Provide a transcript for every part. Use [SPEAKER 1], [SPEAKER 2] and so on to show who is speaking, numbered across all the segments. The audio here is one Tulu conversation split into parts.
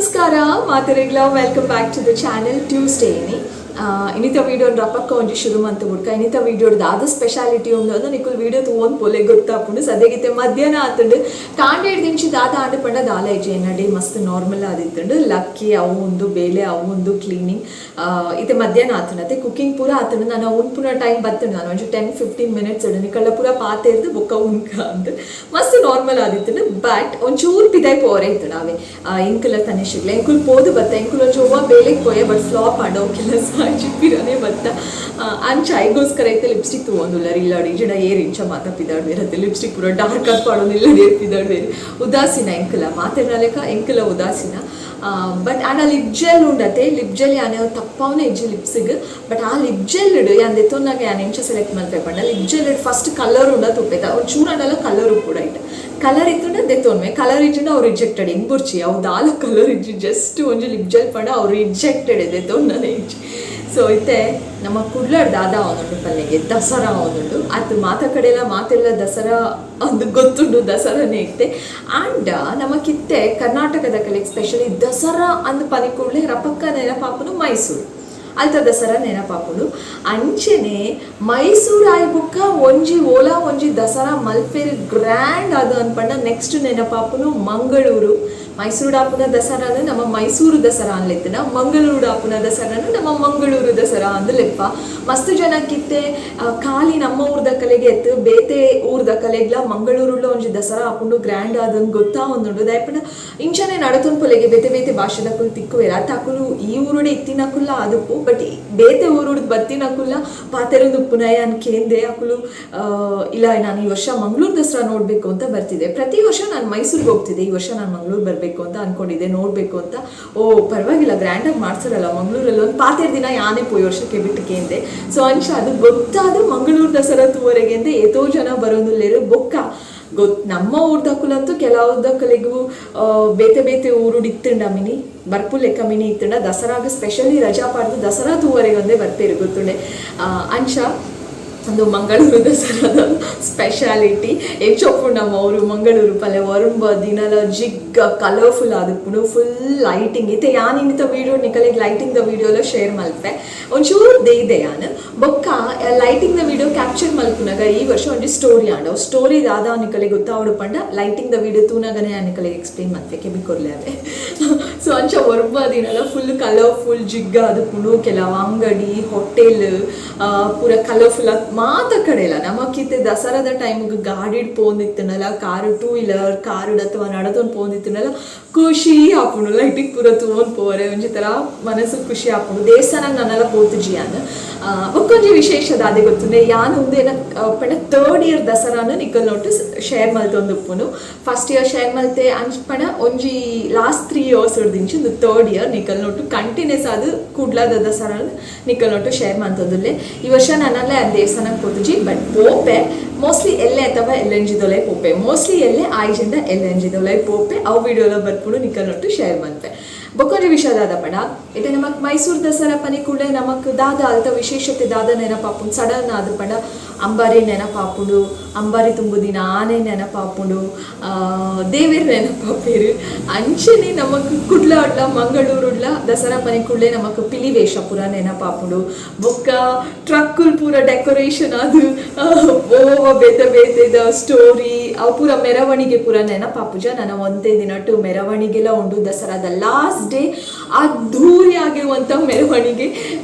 [SPEAKER 1] ನಮಸ್ಕಾರ ಮಾತೆರೆಗ್ಲ, welcome back to the channel. Tuesday ಇನಿ. ಇನಿತ ವೀಡಿಯೋ ರಪಕ್ಕ ಒಂಜಿ ಶುರು ಮಂತ್ ಬುಡ್ಕ. ಇನಿತ ವೀಡಿಯೋ ದಾದ ಸ್ಪೆಷಾಲಿಟಿ ಉಂಡು ಅಂದ್ರೆ ನಿಕುಲ್ ವೀಡಿಯೋ ತೂವೊಂದು ಪೋಲೆ ಗೊತ್ತಾಪುಂಡು. ಸದ್ಯಗಿತ್ತೆ ಮಧ್ಯಾಹ್ನ ಆತುಂಡು. ಕಾಂಡೆ ದಿಂಚಿ ದಾದ ಆಂಡ್ ಪಂಡ ದಾಲ ಇಜ್ಜಿ. ಎನ್ನಡೆ ಮಸ್ತ್ ನಾರ್ಮಲ್ ಆದಿತ್ತುಂಡು. ಲಕ್ಕಿ ಅವು ಒಂದು ಬೇಲೆ, ಅವು ಒಂದು ಕ್ಲೀನಿಂಗ್. ಇತ್ತೆ ಮಧ್ಯಾಹ್ನ ಆತುಂಡು ಅತ್ತೆ, ಕುಕಿಂಗ್ ಪೂರ ಆತುಂಡು. ನಾನು ಉನ್ಪುನ ಟೈಮ್ ಬತ್ತುಂಡು. ನಾನು ಒಂಜಿ 10-15 ಮಿನಿಟ್ಸ್ ನಿಕಲ್ಲ ಪೂರ ಪಾತೆರ್ದು ಬೊಕ್ಕ ಉನ್ಕ ಅಂದ್. ಮಸ್ತ್ ನಾರ್ಮಲ್ ಆದಿತ್ತುಂಡು. ಬಟ್ ಒಂಚೂರು ಪಿದಾಯ್ ಪೋರೆ ಇತ್ತುಂಡು. ಅವೇ ಎಂಕುಲ ತನಿಷಿಗ್ಲ ಎಂಕುಲ್ ಪೋದು ಬತ್ತ. ಎಂಕುಲ್ ಒಂಜಿ ಒವ್ವ ಬೇಲೆಗ್ ಪೋಯೆ, ಬಟ್ ಫ್ಲಾಪ್ ಆಂಡ. ಕೆಲಸ ಪಿರನೆ ಬತ್ತ. ಅಂಚ ಐಗೋಸ್ಕರ ಐತೆ ಲಿಪ್ಸ್ಟಿಕ್ ತೂವೊಂದುಲ್ಲರ್. ಇಲ್ಲಡಿ ಇಜ್ಜಿಡ ಏರ್ ಇಂಚ ಮಾತ ಪಿದಾಡ್ವೇರತ್ತೆ? ಲಿಪ್ಸ್ಟಿಕ್ ಪೂರ ಡಾರ್ಕ್ ಆದ್ ಪಾಡೊಂದು ಇಲ್ಲಡಿ ಏರ್ ಪಿದಾಡ್ವೇರು? ಉದಾಸೀನ ಎಂಕುಲ ಮಾತೆರ್ನಲೆಕ ಎಂಕುಲ ಉದಾಸೀನ. ಬಟ್ ಆಂಡ ಲಿಪ್ ಜೆಲ್ ಉಂಡತೆ. ಲಿಪ್ ಜೆಲ್ ಯಾನ್ ತಪ್ಪಾವನೆ ಇಜ್ಜಿ ಲಿಪ್ಸಿಗ್. ಬಟ್ ಆ ಲಿಪ್ ಜೆಲ್ ಯಾನ್ ದೆತ್ತೊನ್ನಾಗ ಯಾನ್ ಎಂಚ ಸೆಲೆಕ್ಟ್ ಮಲ್ಪೆ ಪಂಡ, ಲಿಪ್ ಜೆಲ್ ಫಸ್ಟ್ ಕಲರ್ ಉಂಡ ತುಪ್ಪೆತ. ಒಂಚೂರು ಆಂಡಲ ಕಲರ್ ಉಪ್ಪುಡ. ಐಟ್ ಕಲರ್ ಇತ್ತುಂಡ ದೆತ್ತೊನ್ವೆ, ಕಲರ್ ಇಜ್ಜಿಂಡ ಅವ್ರು ರಿಜೆಕ್ಟೆಡ್. ಹೆಂಗ್ ಬುರ್ಚಿ ಅವು ದಾಲ ಕಲರ್ ಇಜ್ಜಿ, ಜಸ್ಟ್ ಒಂಜಿ ಲಿಪ್ ಜೆಲ್ ಪಂಡ ಅವ್ರು ರಿಜೆಕ್ಟೆಡ್, ದೆತ್ತೊನ್ನನೆ ಇಜ್ಜಿ. ಸೊ ಇತ್ತೆ ನಮ್ಮ ಕುಡ್ಲಡ್ ದಾದ ಅವನುಂಡು ಪಲ್ಲೆಗೆ ದಸರಾ ಅವನುಂಡು. ಅದು ಮಾತ ಕಡೆಲ್ಲ ಮಾತೆಲ್ಲ ದಸರಾ ಅಂದು ಗೊತ್ತುಂಡು, ದಸರಾನೇ ಇತ್ತೆ. ಆಂಡ ನಮ್ಮ ಕಿತ್ತೆ ಕರ್ನಾಟಕದ ಕಲೆಗೆ ಸ್ಪೆಷಲಿ ದಸರಾ ಅಂದ್ ಪನಿ ಕೂಡಲೇ ರಪಕ್ಕ ನೆನಪಾಪುನು ಮೈಸೂರು. ಅಲ್ತ ದಸರಾ ನೆನಪಾಪುಂಡು. ಅಂಚೆನೆ ಮೈಸೂರು ಆಯ್ ಬುಕ್ಕ ಒಂಜಿ ಓಲಾ ಒಂಜಿ ದಸರಾ ಮಲ್ಪೆರ್ ಗ್ರ್ಯಾಂಡ್ ಅದು ಅನ್ಪಂಡ ನೆಕ್ಸ್ಟ್ ನೆನಪಾಪುನು ಮಂಗಳೂರು. ಮೈಸೂರು ಆಪುನ ದಸರಾನು ನಮ್ಮ ಮೈಸೂರು ದಸರಾ ಅನ್ಲೆತ್ತಿನ, ಮಂಗಳೂರು ಆಪುನ ದಸರಾನು ನಮ್ಮ ಮಂಗಳೂರು ದಸರಾ ಅಂದ್ ಲೆಪ್ಪ. ಮಸ್ತ್ ಜನಕ್ಕಿತ್ತೆ ಖಾಲಿ ನಮ್ಮ ಊರ್ದ ಕಲೆಗೆ ಎತ್ತು ಬೇತೆ ಊರ್ದ ಕಲೆಗ್ಲ ಮಂಗಳೂರುಳ್ಳ ಒಂಜಿ ದಸರಾ ಆಪುಂಡು ಗ್ರ್ಯಾಂಡ್ ಆದಂದ್ ಗೊತ್ತಾ ಒಂದುಂಡು. ದಾಯೆಪಂಡ ಇಂಚನೆ ನಡತೊಂಪೊಲೆಗೆ ಬೇತೆ ಬೇತೆ ಭಾಷೆದಕುಲು ತಿಕ್ಕುವೆರ್ ಅತ್ತ. ಅಕುಲು ಈ ಊರುಡೆ ಇತ್ತಿನಕುಲ್ಲ ಆದುಪ್ಪು, ಬಟ್ ಬೇತೆ ಊರುಡ್ ಬತ್ತಿನಕುಲ್ಲ ಪಾತೆರೊಂದು ಉಪ್ಪುನಯ ಅನ್ ಕೇಂದೆ. ಅಕುಲು ಇಲ್ಲ, ನಾನು ಈ ವರ್ಷ ಮಂಗಳೂರು ದಸರಾ ನೋಡ್ಬೇಕು ಅಂತ ಬರ್ತಿದ್ದೆ, ಪ್ರತಿ ವರ್ಷ ನಾನು ಮೈಸೂರಿಗೆ ಹೋಗ್ತಿದ್ದೆ, ಈ ವರ್ಷ ನಾನು ಮಂಗಳೂರು ಬರಬೇಕು ಅಂತ ಅನ್ಕೊಂಡಿದ್ದೆ, ನೋಡ್ಬೇಕು ಅಂತ. ಓ, ಪರವಾಗಿಲ್ಲ, ಗ್ರ್ಯಾಂಡಾಗಿ ಮಾಡ್ತಾರಲ್ಲ ಮಂಗಳೂರಲ್ಲಿ ಒಂದು ಪಾತೆರ್ ದಿನ ಯಾನೇ ಪೋಯಿ ವರ್ಷಕ್ಕೆ ಬಿಟ್ಟು ಕೇಂದೆ. ಸೊ ಅಂಚ ಅದು ಗೊತ್ತಾದ ಮಂಗಳೂರು ದಸರಾ ತೂವರೆಗೆ ಅಂದೆ ಏತೋ ಜನ ಬರೋದುಲ್ಲೇರು. ಬೊಕ್ಕ ಗೊತ್ ನಮ್ಮ ಊರ್ದಕ್ಕುಲಂತೂ ಕೆಲವುದಕ್ಕಲಿಗೂ ಬೇತೆ ಬೇತೆ ಊರುಡ್ ಇತ್ತುಂಡ ಮಿನಿ ಬರ್ಪು ಲೆಕ್ಕ ಮಿನಿ ಇತ್ತುಂಡ ದಸರಾಗ ಸ್ಪೆಷಲಿ ರಜಾ ಪಾಡ್ದು ದಸರಾ ತೂವರೆಗೆ ಒಂದೇ ಬರ್ಪೇರು ಗೊತ್ತುಂಡೆ. ಅಂಚ ಒಂದು ಮಂಗಳೂರು ದಸರಾದ ಸ್ಪೆಷಾಲಿಟಿ ಎಂಚೊಪ್ಪು ನಮ್ಮ ಅವರು ಮಂಗಳೂರು ಪಲ್ಲೆ ಒರುಂಬ ದಿನಲ ಜಿಗ್ಗ ಕಲರ್ಫುಲ್ ಆದಿಪ್ಪುಂಡು, ಫುಲ್ ಲೈಟಿಂಗ್. ಇತ್ತೆ ಯಾನ್ ಇನ್ನಿತ ವೀಡಿಯೋ ನಿಕಲೆಗ್ ಲೈಟಿಂಗ್ the video share ಮಲ್ಪೆ. ಒಂಚೂರು ದೇಯ್ದೆ ಯಾನ್. ಬೊಕ್ಕ ಲೈಟಿಂಗ್ the video capture ಮಲ್ಪುನಾಗ ಈ ವರ್ಷ ಒಂಜಿ ಸ್ಟೋರಿ ಆಂಡ. ಸ್ಟೋರಿ ದಾದ ನಿಕಲೆಗ್ ಗೊತ್ತಾವಡು ಪಂಡ ಲೈಟಿಂಗ್ the video ತೂನಾಗನೆ ಯಾನ್ ನಿಕಲೆಗ್ ಎಕ್ಸ್ಪ್ಲೇನ್ ಮಲ್ಪೆ, ಕೆಬಿ ಕೊರ್ಲೆ ಅವೆ. ಸೊ ಅಂಚ ಒರುಂಬ ದಿನಲ ಫುಲ್ ಕಲರ್ಫುಲ್ ಜಿಗ್ಗ ಆದಿಪ್ಪುಂಡು. ಕೆಲವು ಅಂಗಡಿ, ಹೋಟೆಲ್ ಪೂರ ಕಲರ್ಫುಲ್ ಮಾತ ಕಡೆಲ. ನಮಕಿತ್ತೆ ದಸರಾದ ಟೈಮ್ಗೆ ಗಾಡಿಡ್ ಪೋಂದಿತ್ತುಂಡಲ, ಕಾರು, ಟೂ ವೀಲರ್ ಕಾರುಡ್ ಅಥವಾ ನಡತೊಂದು ಪೋಂದಿತ್ತುಂಡಲ ಖುಷಿ ಆಪುಂಡು. ಲೈಟಿಂಗ್ ಪೂರ ತೂವೊಂದು ಪೋರೆ ಒಂಜಿ ತರ ಮನಸ್ಸು ಖುಷಿ ಆಪುಂಡು. ದೇವಸ್ಥಾನ ನನ್ನೆಲ್ಲ ಪೋತುಜಿ ಯಾನ್. ಬೊಕ್ಕೊಂಜಿ ವಿಶೇಷ ದಾದೆ ಗೊತ್ತುಂಡೆ? ಯಾನ್ ಉಂದೇನ ಪಂಡ ಥರ್ಡ್ ಇಯರ್ ದಸರಾನ ನಿಕಲ್ ನೋಟು ಶೇರ್ ಮಲ್ತೊಂದು ಉಪ್ಪುನು. ಫಸ್ಟ್ ಇಯರ್ ಶೇರ್ ಮಲ್ತೆ. ಅಂಚ ಪಂಡ ಒಂಜಿ ಲಾಸ್ಟ್ 3 ಇಯರ್ಸ್ ದಿಂಚಿ ಒಂದು ಥರ್ಡ್ ಇಯರ್ ನಿಕಲ್ ನೋಟು ಕಂಟಿನ್ಯೂಸ್ ಅದು ಕುಡ್ಲದ ದಸರಾನ ನಿಕಲ್ ನೋಟು ಶೇರ್ ಮಲ್ತೊಂದುಲ್ಲೆ. ಈ ವರ್ಷ ನನ್ನಲ್ಲೇ ಆ ದೇವಸ್ಥಾನಕ್ಕೆ ಪೋತುಜಿ, ಬಟ್ ಪೋಪೆ. ಮೋಸ್ಟ್ಲಿ ಎಲ್ಲೆ ಅಥವಾ ಎಲ್ಲೆಂಜಿದೊಲೆ ಪೋಪೆ. ಮೋಸ್ಟ್ಲಿ ಎಲ್ಲೆ ಆಯ್ಜಿಂದ ಎಲ್ಲೆಂಜಿದೊಲೆ ಪೋಪೆ. ಅವು ವಿಡಿಯೋಲ ಬರ್ಪುಡು, ನಿಕಲ್ ನೋಟು ಶೇರ್ ಮಲ್ಪೆ. ಬೊಕ್ಕೊಂಜಿ ವಿಷಯ ದಾದ ಪಂಡ, ಇತ್ತೆ ನಮಕ್ ಮೈಸೂರು ದಸರಾ ಪನಿ ಕೂಡಲೇ ನಮಕ್ ದಾದ ಅಲ್ತ ವಿಶೇಷತೆ ದಾದ ನೆನಪಾಪುಂಡು ಸಡನ್ ಆದ್ ಪಂಡ? ಅಂಬಾರಿ ನೆನಪಾಪುಂಡು. ಅಂಬಾರಿ ತುಂಬುದಿನ ಆನೆ ನೆನಪಾಪುಂಡು, ದೇವೆರ್ ನೆನಪಾಪೇರು. ಅಂಚನೆ ನಮಕ್ ಕುಡ್ಲ ಅಡ್ಲ ಮಂಗಳೂರುಡ್ಲ ದಸರಾ ಪನಿ ಕೂಡಲೇ ನಮಕ್ ಪಿಲಿವೇಷ ಪೂರ ನೆನಪಾಪುಂಡು. ಬೊಕ್ಕ ಟ್ರಕ್ಕುಲ್ ಪೂರ ಡೆಕೋರೇಷನ್ ಅದು ಓ ಬೇತೆ ಬೇತೆದ ಸ್ಟೋರಿ ಅವು ಪೂರ ಮೆರವಣಿಗೆ ಪೂರ ನೆನಪಾಪುಜ. ನನ್ನ ಒಂದೇ ದಿನಟ್ಟು ಮೆರವಣಿಗೆಲ್ಲ ಉಂಡು. ದಸರಾದ ಲಾಸ್ಟ್ ಡೇ ಅದ್ಧೂರಿ ಆಗಿರುವಂತ ಮೆರವಣಿಗೆ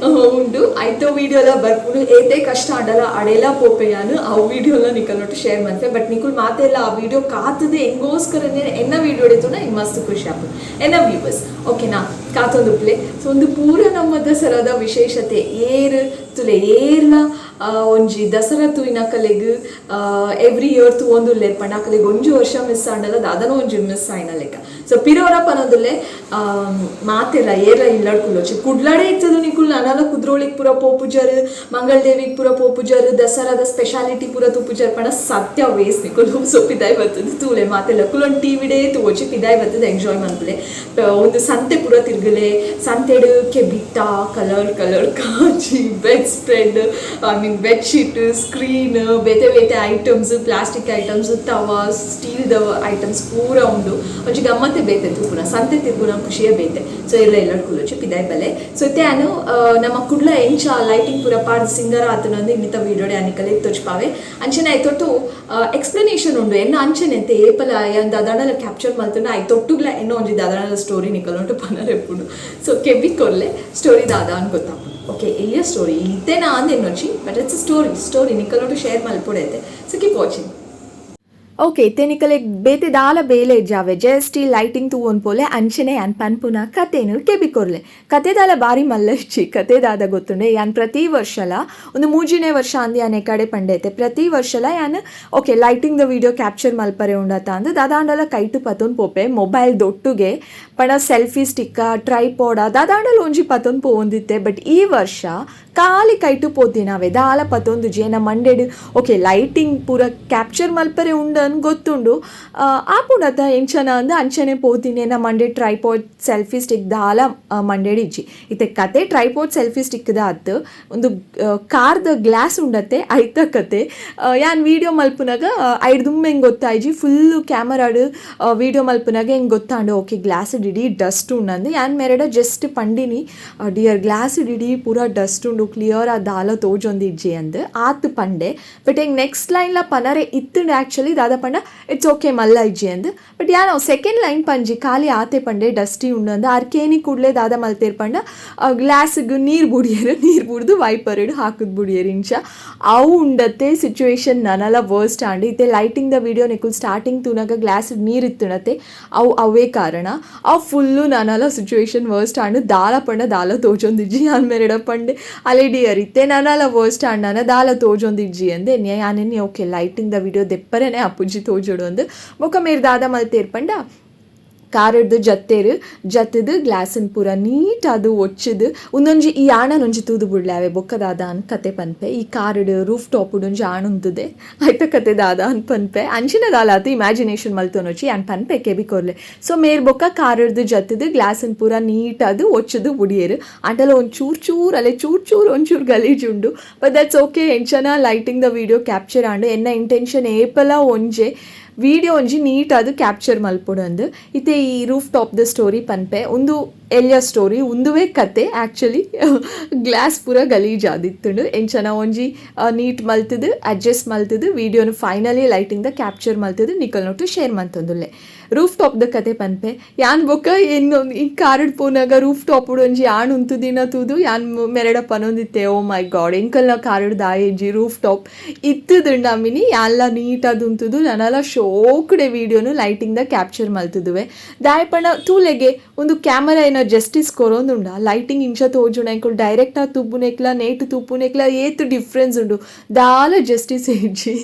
[SPEAKER 1] ಉಂಡು. ಆಯ್ತು, ವಿಡಿಯೋ ಎಲ್ಲ ಬರ್ಪುಂಡು. ಏತೆ ಕಷ್ಟ ಆಡಲ್ಲ ಅಡೆಲ್ಲ ಪೋಪೆಯಾನು. ಆ ವಿಡಿಯೋ ಎಲ್ಲ ನಿಕಲ್ ನೋಟು ಶೇರ್ ಮಾಡ್ತೆ. ಬಟ್ ನಿಕುಲ್ ಮಾತೆಲ್ಲ ಆ ವಿಡಿಯೋ ಕಾತದೆ ಎಂಗೋಸ್ಕರನೇ ಎನ್ನ ವಿಡಿಯೋ ಹಿಡಿತು ಇಂಗ್ ಮಸ್ತ್ ಖುಷಿ ಆಪುಂಡು ಎನ್ನ ವ್ಯೂವರ್ಸ್, ಓಕೆನಾ? ಕಾತೊಂದು ಪ್ಲೇ. ಸೊ ಒಂದು ಪೂರ ನಮ್ಮ ದಸರಾದ ವಿಶೇಷತೆ ಏರ್ ತುಲೆ ಏರ್ಲ ಒಂಜಿ ದಸರಾ ತೂಯಿನ ಕಲೆಗ್ ಎವ್ರಿ ಇಯರ್ ತೂವೊಂದುಲ್ಲೆರ್ ಪಂಡ ಅಕಲೆಗ್ ಒಂಜಿ ವರ್ಷ ಮಿಸ್ ಆಂಡಲ ದಾದನೋ ಒಂಜಿ ಮಿಸ್ ಆಯ್ನ ಲೆಕ್ಕ. ಸೊ ಪಿರೋರ ಪನೊಂದುಲ್ಲೆ, ಮಾತೆಲ್ಲ ಏರ್ಲ ಇಲ್ಲಡ್ ಕುಲ್ಲೊಚ್ಚಿ. ಕುಡ್ಲಡೆ ಇತ್ತದು ನಿಕುಲ್ ನನಲ ಕುದ್ರೋಳಿಗ್ ಪೂರ ಪೋಪುಜರ್, ಮಂಗಳದೇವಿಗ್ ಪೂರ ಪೋಪುಜರ್, ದಸರಾದ ಸ್ಪೆಷಾಲಿಟಿ ಪೂರ ತೂಪುಜರ್ ಪಂಡ ಸತ್ಯ ವೇಸ್ ನಿಕುಲು. ಸೊ ಪಿದಾಯ್ ಬರ್ತದೆ ತೂಲೆ ಮಾತೆಲ್ಲ. ಕುಲೊಂದು ಟಿವಿಡೇ ತೂವೊಚ್ಚಿ, ಪಿದಾಯ್ ಬರ್ತದೆ, ಎಂಜಾಯ್ ಮನ್ಪುಲೆ. ಒಂದು ಸಂತೆ ಪೂರ ತಿರ್ಗಲೆ. ಸಂತೆಡ್ ಕೆಬಿತ್ತ ಕಲರ್ ಕಲರ್ ಕಾಜಿ, bed spread, I mean bed sheet, screen, ಬೇತೆ ಬೇತೆ ಐಟಮ್ಸ್, ಪ್ಲಾಸ್ಟಿಕ್ ಐಟಮ್ಸ್, ತವಾ, ಸ್ಟೀಲ್ದ ಐಟಮ್ಸ್ ಪೂರ ಉಂಡು. ಒಂಜಿ ಗಮ್ಮತ್ತೆ. ಆತೆ ಬೇತೆ ತೂಪುನ ಸಂತೆ ತಿರ್ಗುನ ಖುಷಿಯೇ ಬೇತೆ. ಸೊ ಇಲ್ಲ ಇಲ್ಲ ಕುಲ್ಲೊಚ್ಚಿ ಪಿದಾಯ್ ಬಲೆ. ಸೊ ಇತ್ತೆ ಯಾನು ನಮ್ಮ ಕುಡ್ಲ ಎಂಚ ಲೈಟಿಂಗ್ ಪೂರ ಪಾಡ್ ಸಿಂಗರ ಆತನಂದು ಇನ್ನಿತ ವೀಡಿಯೋಡೆ ಅನಿಕಲೆ ತೊಚ್ಪಾವೆ. ಅಂಚನೆ ಐತೊಟ್ಟು ಎಕ್ಸ್ಪ್ಲನೇಷನ್ ಉಂಡು ಎನ್ನ ಅಂಚನೆ ಅಂತೆ ಏಪಲ ಯಾನ್ ದಾದಾಂಡಲ ಕ್ಯಾಪ್ಚರ್ ಮಲ್ತುಂಡ I ತೊಟ್ಟುಗ್ಲ ಎನ್ನೋ ಒಂಜಿ ದಾದಾಂಡಲ ಸ್ಟೋರಿ ನಿಕಲುಂಟು ಪನರೆಪ್ಪುಂಡು. ಸೊ ಕೆಬಿ ಕೊರ್ಲೆ ಸ್ಟೋರಿ ದಾದ ಅನ್ ಗೊತ್ತಾಪುಂಡು. ಓಕೆ ಎಲ್ಯ ಸ್ಟೋರಿ ಇತ್ತೇನಾ ಅಂದ್ ಎನ್ನೊಚ್ಚಿ, ಬಟ್ it's story story ನಿಕಲುಂಟು ಶೇರ್ ಮಲ್ಪೊಡೈತೆ. So keep watching. Okay ಇತ್ತೆ ನಿಕಲೆಗ್ ಬೇತೆ ದಾಲ ಬೇಲೆ ಇಜ್ಜಾವೆ, ಜಸ್ಟ್ ಈ ಲೈಟಿಂಗ್ ತೂವೊಂದು ಪೋಲೆ. ಅಂಚನೆ ಯಾನ್ ಪನ್ಪುನ ಕತೆನು ಕೆಬಿ ಕೊರ್ಲೆ. ಕತೆ ದಾಲ ಬಾರಿ ಮಲ್ಲ ಇಜ್ಜಿ. ಕತೆ ದಾದ ಗೊತ್ತುಂಡೆ, ಯಾನ್ ಪ್ರತಿ ವರ್ಷಲ ಒಂದು ಮೂಜಿನೇ ವರ್ಷ ಅಂದ್ ಯಾನ್ ಎಕಡೆ ಪಂಡೈತೆ. ಪ್ರತಿ ವರ್ಷಲ ಯಾನ್ ಓಕೆ ಲೈಟಿಂಗ್ ದ ವಿಡಿಯೋ ಕ್ಯಾಪ್ಚರ್ ಮಲ್ಪರೆ ಉಂಡತ ಅಂದ್ ದಾದಾಂಡಲ ಕೈಟು ಪತೊಂದು ಪೋಪೆ. ಮೊಬೈಲ್ ದೊಟ್ಟುಗೆ ಪಂಡ ಸೆಲ್ಫಿ ಸ್ಟಿಕ್ಕ ಟ್ರೈಪಾಡ ದಾದಾಂಡಲ ಒಂಜಿ ಪತೊಂದು ಪೋವೊಂದಿತ್ತೆ. ಬಟ್ ಈ ವರ್ಷ ಖಾಲಿ ಕೈಟು ಪೋತಿನಾವೆ, ದಾಲ ಪತೊಂದುಜಿ. ಎನ್ನ ಮಂಡೆಡ್ ಓಕೆ ಲೈಟಿಂಗ್ ಪೂರ ಕ್ಯಾಪ್ಚರ್ ಮಲ್ಪರೆ ಉಂಡು ಅನ್ ಗೊತ್ತುಂಡು, ಆಪುಂಡತ ಎಂಚನ ಅಂದ್ ಅಂಚನೆ ಪೋತೀನಿ. ಎನ್ನ ಮಂಡೆ ಟ್ರೈಪಾಡ್ ಸೆಲ್ಫಿ ಸ್ಟಿಕ್ ದಾಲ ಮಂಡೆಡ್ ಇಜ್ಜಿ. ಇತ್ತೆ ಕತೆ ಟ್ರೈಪಾಡ್ ಸೆಲ್ಫಿ ಸ್ಟಿಕ್ ದ ಅತ್ತು, ಒಂದು ಕಾರ್ದ ಗ್ಲಾಸ್ ಉಂಡತ್ತೆ ಐತ ಕತೆ. ಯಾನ್ ವೀಡಿಯೋ ಮಲ್ಪುನಗ ಐಡ್ ದುಂಬು ಎಂಕ್ ಗೊತ್ತಾಯ್ಜಿ. ಫುಲ್ ಕ್ಯಾಮರಾಡ್ ವೀಡಿಯೋ ಮಲ್ಪುನಗ ಎಂಕ್ ಗೊತ್ತಾಂಡು, ಓಕೆ ಗ್ಲಾಸ್ ಇಡೀ ಡಸ್ಟ್ ಉಂಡಂದು. ಯಾನ್ ಮೆರಡ ಜಸ್ಟ್ ಪಂಡಿನಿ, ಡಿಯರ್ ಗ್ಲಾಸ್ ಇಡೀ ಪೂರ ಡಸ್ಟ್ ಉಂಡು, ಕ್ಲಿಯರ್ ಆ ದಾಲ ತೋಜೊಂದಿಜ್ಜಿ ಅಂದ್ ಆತ್ ಪಂಡೆ. ಬಟ್ ಎಂಕ್ ನೆಕ್ಸ್ಟ್ ಲೈನ್ಲ ಪನರೆ ಇತ್ತುಂಡು ಆ್ಯಕ್ಚುಲಿ. ದಾದ ಪಂಡ it's okay ಮಲ್ಲ ಇಜ್ಜಿ ಅಂದ್. ಬಟ್ ಯಾನ್ ಅವು ಸೆಕೆಂಡ್ ಲೈನ್ ಪಂಜಿ, ಖಾಲಿ ಆತೆ ಪಂಡೆ ಡಸ್ಟಿ ಉಂಡು ಅಂದ್. ಆರ್ ಕೇನಿ ಕೂಡ್ಲೆ ದಾದ ಮಲ್ತೇರ್ ಪಂಡ ಗ್ಲಾಸ್ಗ್ ನೀರು ಬುಡಿಯರು, ನೀರು ಬುಡ್ದು ವೈಪರ್ ಹಾಕುದ್ ಬುಡಿಯರು. ಇಂಚ ಅವು ಉಂಡತ್ತೆ ಸಿಚುವೇಶನ್ ನನಲ ವರ್ಸ್ಟ್ ಆಂಡ್. ಇತ್ತೆ ಲೈಟಿಂಗ್ the video ನಿಕುಲ್ ಸ್ಟಾರ್ಟಿಂಗ್ ತೂನಗ ಗ್ಲಾಸ್ ನೀರು ಇತ್ತುಂಡತ್ತೆ, ಅವು ಅವೇ ಕಾರಣ. ಅವು ಫುಲ್ಲು ನನಲ ಸಿಚುವೇಶನ್ ವರ್ಸ್ಟ್ ಆಂಡ್. ದಾಲ ಪಂಡ ದಾಲ ತೋಜೊಂದಿಜ್ಜಿ. ಯಾನ್ ಮೆರಡ ಪಂಡೆ, ಅಲೆ ಡಿಯರ್ ಇತ್ತೆ ನನಲ ವರ್ಸ್ಟ್ ಆಂಡ್, ನನ ದಾಲ ತೋಜೊಂದಿಜ್ಜಿ ಅಂದೆ. ಯಾನೆನ್ನಿ ಓಕೆ ಲೈಟಿಂಗ್ ದ ವಿಡಿಯೋ ದೆಪ್ಪರೆನೆ ಅಪ್ಪುಜಿ ತೋಜೊಡು ಅಂದ್. ಬೊಕ ಮೇರ್ ದಾದ ಮಲ್ತೇರ್ ಪಂಡ ಕಾರಡ್ದು ಜತ್ತೇರು, ಜತ್ತದು ಗ್ಲಾಸನ್ ಪೂರ ನೀಟ್ ಅದು ಒಚ್ಚುದು. ಉಂದೊಂಜಿ ಈ ಆಣನೊಂಜಿ ತೂದು ಬುಡ್ಲೆ, ಬೊಕ್ಕ ದಾದ ಅನ್ ಕತೆ ಪನ್ಪೆ. ಈ ಕಾರಡ್ ರೂಫ್ ಟಾಪ್ ಒಂಜಿ ಆಣ್ ಉಂತುದೆ, ಐತ ಕತೆ ದಾದ ಅನ್ ಪನ್ಪೆ. ಅಂಚಿನ ದಾಲ ಆತು, ಇಮ್ಯಾಜಿನೇಷನ್ ಮಲ್ತೊನೊಚ್ಚಿ, ಯಾನ್ ಪನ್ಪೆ ಕೆಬಿ ಕೊರ್ಲೆ. ಸೊ ಮೇರ್ ಬೊಕ್ಕ ಕಾರಡ್ದು ಜತ್ತದು ಗ್ಲಾಸನ್ ಪೂರ ನೀಟ್ ಅದು ಒಚ್ಚುದು ಬುಡಿಯೇರು. ಅಂಟಲ ಒಂದ್ ಚೂರ್ ಚೂರ್ ಅಲೆ ಚೂರ್ ಚೂರ್ ಒಂಚೂರ್ ಗಲೀಜ್ ಉಂಡು, ಬಟ್ that's okay. ಎಂಚನ lighting the video capture and. ಎನ್ನ ಇಂಟೆನ್ಷನ್ ಏಪಲ ಒಂಜೆ, ವಿಡಿಯೋ ಒಂಜಿ ನೀಟ್ ಅದು ಕ್ಯಾಪ್ಚರ್ ಮಲ್ಪೊಡು ಅಂದ್. ಇತ್ತೆ ಈ ರೂಫ್ ಟಾಪ್ ದ ಸ್ಟೋರಿ ಪನ್ಪೆ. ಉಂದು ಎಲ್ಯ ಸ್ಟೋರಿ, ಉಂದುವೇ ಕತೆ ಆ್ಯಕ್ಚುಲಿ. ಗ್ಲಾಸ್ ಪೂರ ಗಲೀಜ್ ಆದಿತ್ತುಂಡು. ಎಂಚನ ಒಂಜಿ ನೀಟ್ ಮಲ್ತದು ಅಡ್ಜಸ್ಟ್ ಮಲ್ತದು ವಿಡಿಯೋನು ಫೈನಲಿ ಲೈಟಿಂಗ್ ದ ಕ್ಯಾಪ್ಚರ್ ಮಲ್ತದು ನಿಕಲ್ನೊಟ್ಟು ಶೇರ್ ಮಲ್ತೊಂದುಲ್ಲೆ. ರೂಫ್ ಟಾಪ್ ದ ಕತೆ ಪನ್ಪೆ. ಯಾನ್ ಬೊಕ್ಕ ಇನ್ನೊಂದು ಈ ಕಾರಡ್ ಪೋನಾಗ ರೂಫ್ ಟಾಪ್ ಒಂಜಿ ಆಣ್ ಉಂತುದಿನ ತೂದು ಯಾನ್ ಮೆರಡ ಪನೊಂದಿತ್ತೆ, ಓ ಮೈ ಗಾಡ್, ಎಂಕಲ್ನ ಕಾರಡ್ ದಾಯೆಜ್ಜಿ ರೂಫ್ ಟಾಪ್ ಇತ್ತುದುಂಡ ಅಮ್ಮಿನಿ. ಯಾನ್ಲ ನೀಟಾದ್ ಉಂತುದು ನನಲ ಶೋಕುಡೆ ವಿಡಿಯೋನು ಲೈಟಿಂಗ್ ದ ಕ್ಯಾಪ್ಚರ್ ಮಲ್ತುದುವೆ. ದಾಯೆ ಪಂಡ ತೂಲೆಗೆ ಒಂದು ಕ್ಯಾಮರಾ ಏನ ಜಸ್ಟಿಸ್ ಕೊರೊಂದುಂಡ. ಲೈಟಿಂಗ್ ಇಂಚ ತೋಜುಂಡ, ಎಂಕುಲು ಡೈರೆಕ್ಟ್ ಆ ತುಪ್ಪುನೆಕ್ಲ ನೇಟ್ ತುಪ್ಪುನೆಕ್ಲ ಏತ್ ಡಿಫ್ರೆನ್ಸ್ ಉಂಡು. ದಾಲ ಜಸ್ಟಿಸ್ ಇಜ್ಜಿ.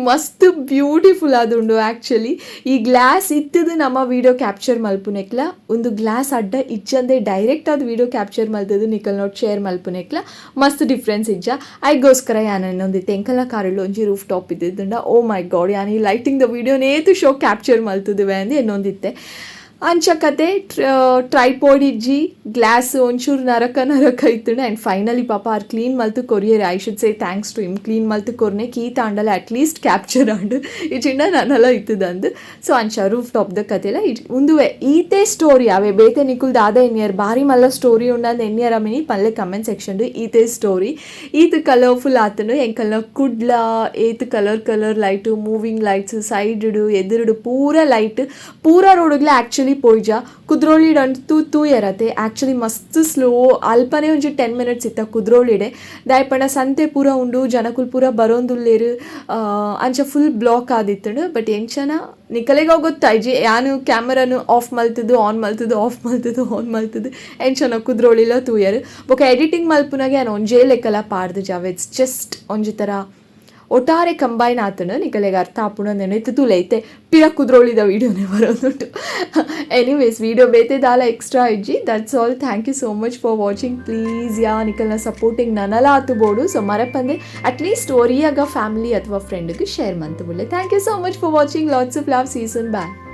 [SPEAKER 1] ಮಸ್ತ್ ಬ್ಯೂಟಿಫುಲ್ ಆದುಂಡು ಆ್ಯಕ್ಚುಲಿ. ಈ ಗ್ಲಾಸ್ ಇತ್ತದು ನಮ್ಮ ವಿಡಿಯೋ ಕ್ಯಾಪ್ಚರ್ ಮಲ್ಪುನೆಕ್ಲ, ಒಂದು ಗ್ಲಾಸ್ ಅಡ್ಡ ಇಜ್ಜಂದೆ ಡೈರೆಕ್ಟ್ ಆದ್ ವಿಡಿಯೋ ಕ್ಯಾಪ್ಚರ್ ಮಲ್ತದು ನಿಕಲ್ ನೋಟ್ ಶೇರ್ ಮಲ್ಪುನೆಕ್ಲ ಮಸ್ತ್ ಡಿಫ್ರೆನ್ಸ್ ಇಜ್ಜ? ಐಗೋಸ್ಕರ ಯಾನ್ ಒಂದಿತ್ತೆ, ಎಂಕಲ್ನ ಕಾರಡ್ಲು ಒಂಜಿ ರೂಫ್ ಟಾಪ್ ಇದ್ದಿದ್ದುಂಡ, ಓ ಮೈ ಗಾಡ್, ಯಾನ್ ಈ ಲೈಟಿಂಗ್ ದ ವಿಡಿಯೋ ನೇತು ಶೋ ಕ್ಯಾಪ್ಚರ್ ಮಲ್ತುದುವೆ ಅಂದ್ ಎನ್ನೊಂದಿತ್ತೆ. ಅಂಚ ಕತೆ. ಟ್ರೈಪಾಡ್ ಇಜ್ಜಿ, ಗ್ಲಾಸ್ ಒಂಚೂರು ನರಕ ನರಕ ಇತ್ತುಂಡು. ಆ್ಯಂಡ್ ಫೈನಲಿ ಪಾಪ ಆರ್ ಕ್ಲೀನ್ ಮಲ್ತು ಕೊರಿಯರ್. I should say thanks to him. Clean ಮಲ್ತು ಕೊರ್ನೆ ಕೀತ ಆಂಡಲ ಅಟ್ಲೀಸ್ಟ್ ಕ್ಯಾಪ್ಚರ್ ಆಂಡ್, ಇಚಿಂಡ ನನಲ ಇತ್ತದಂದು. ಸೊ ಅಂಚ ರೂಫ್ ಟಾಪ್ ದ ಕತೆಲ ಉಂದುವೆ ಈತೆ ಸ್ಟೋರಿ. ಅವೇ ಬೇತೆ ನಿಕುಲ್ ದಾದ ಎನ್ನಿಯರ್, ಬಾರಿ ಮಲ್ಲ ಸ್ಟೋರಿ ಉಂಡಂದ್ ಎನ್ನಿಯರ್ ಅಮಿನಿ ಪಲ್ಲೆ ಕಮೆಂಟ್ ಸೆಕ್ಷನ್. ಈತೆ ಸ್ಟೋರಿ. ಈತ್ ಕಲರ್ಫುಲ್ ಆತನು ಎಂಕಲ್ನ ಕುಡ್ಲ. ಏತ್ colour colour light, moving lights, side ಎದುರುಡು ಪೂರ ಲೈಟ್, ಪೂರ ರೋಡ್ಗ್ಲ ಆ್ಯಕ್ಚುಲಿ ಪೋಯ್ಜ. ಕುದ್ರೋಳಿಡ್ ಅಂತೂ ತೂಯರತೆ ಆ್ಯಕ್ಚುಲಿ ಮಸ್ತ್ ಸ್ಲೋ. ಅಲ್ಪನೇ ಒಂಜಿ 10 ಮಿನಿಟ್ಸ್ ಇತ್ತ ಕುದ್ರೋಳಿಡೆ. ದಾಯೆ ಪಂಡ ಸಂತೆ ಪೂರ ಉಂಡು, ಜನಕುಲು ಪೂರ ಬರೋಂದುಲ್ಲೇರು, ಅಂಚ ಫುಲ್ ಬ್ಲಾಕ್ ಆದಿತ್ತುಂಡು. ಬಟ್ ಎಂಚನ ನಿಕಲೆಗ ಗೊತ್ತಾಯ್ಜಿ, ಯಾನು ಕ್ಯಾಮರಾನು ಆಫ್ ಮಲ್ತದು ಆನ್ ಮಲ್ತದು ಆಫ್ ಮಲ್ತದು ಆನ್ ಮಲ್ತದು ಎಂಚನ ಕುದ್ರೋಳಿಲ ತೂಯರು. ಬೊಕ ಎಡಿಟಿಂಗ್ ಮಲ್ಪುನಾಗ ಯಾನ್ ಒಂಜೇ ಲೆಕ್ಕಲ ಪಾಡ್ದು ಜಾವ. It's just ಒಂಜಿ ಥರ ಒಟ್ಟಾರೆ ಕಂಬೈನ್ ಆತನು, ನಿಕಲೆಗ್ ಅರ್ಥ ಆಪುಂಡು ನೆನೆತು ತೂಲೆ. ಇತ್ತೆ ಪಿರ ಕುದ್ರೋಳಿದ ವೀಡಿಯೋನೇ ಬರೋದುಂಟು. ಎನಿವೇಸ್, ವೀಡಿಯೋ ಬೇತೆ ದಾಲ ಎಕ್ಸ್ಟ್ರಾ ಇಜ್ಜಿ. That's all. Thank you so much for watching. Please ಯಾ ನಿಕಲ್ನ ಸಪೋರ್ಟಿಂಗ್ ನನಲ ಆತು ಬೋಡು. ಸೊ ಮರಪಂದೆ ಅಟ್ಲೀಸ್ಟ್ ಒರಿಯಾಗ ಫ್ಯಾಮಿಲಿ ಅಥವಾ ಫ್ರೆಂಡ್ಗೆ ಶೇರ್ ಮಂತು. Thank you so much for watching. Lots of love. See soon. Bye.